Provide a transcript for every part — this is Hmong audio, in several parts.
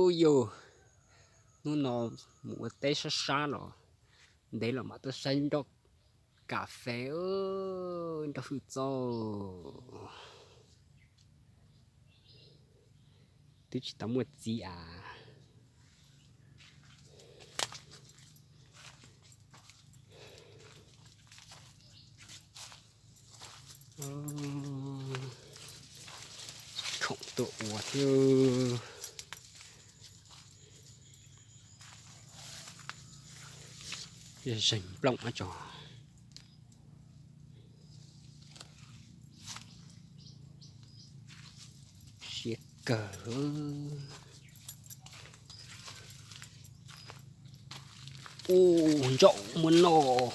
Ub yus, hnub no mus ua teb sab sab los ntev los mam tuaj saib nroj kas fes, nroj hwj txauj. Twb tsis tau muaj txiv as. Khoom tuaj ua thiab. Zeeg nplooj tso. Siab kawg. Ub, ntsaum muaj noj.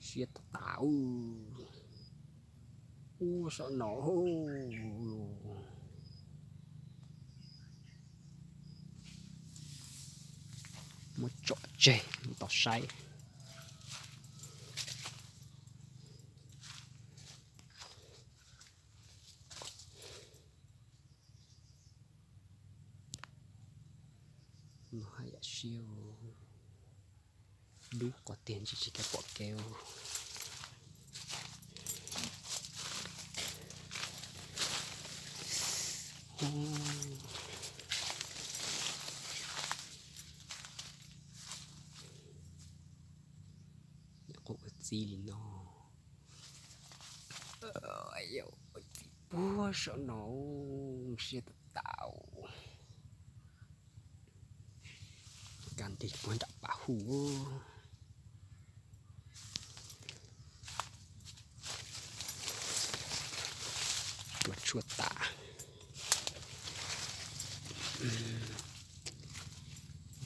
Siab tas tas. Ub, saum no. Muab tso tseg mus tos saib. No haj yam siab, dub qhov tiag ntsis tsis kav pom kev. Nyuam qhuav ua txiv li no. Ua txiv puag saum no, siab tas tas. Kab nrig puag nram pas hu. Tua tshuaj tas.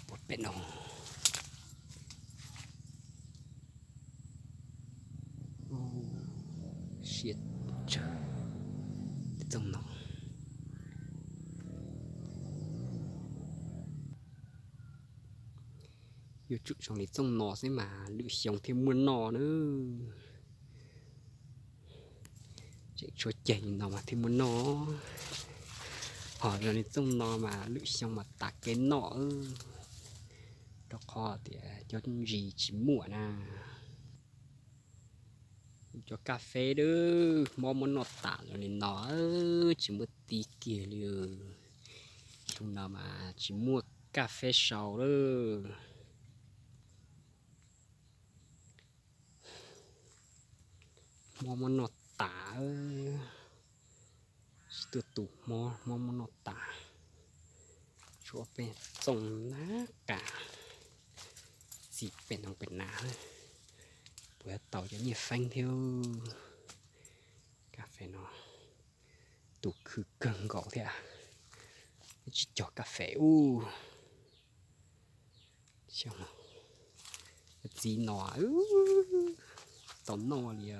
Puag pem no. Siab tsawg txooj no. Yuav tsum zoo li txooj no xwb mas lwm xyoo thiaj muaj noj na. Tseem tshuav ceg li no mas thiaj muaj noj. Ho zoo li txooj no mas lwm xyoo mas tas kev noj, rau qhov tias cov ntsis tsis muaj na. Cov kas fes dab mob muab noj tas zoo li no, tsis muaj txiv kiag li. Xyoo no mas tsis muaj kas fes sau lawm. Mob muab noj tas. Tsis tuaj tu mob, mob muab noj tas. Tshuav peb txooj na, kas txiv pem no pem na. Puas yuav tau cov nyiaj feeb thiab. Kas fes no tus khwv kawg nkaus thiab. Tsis cog kas fes ub. Txiv no tau noj li.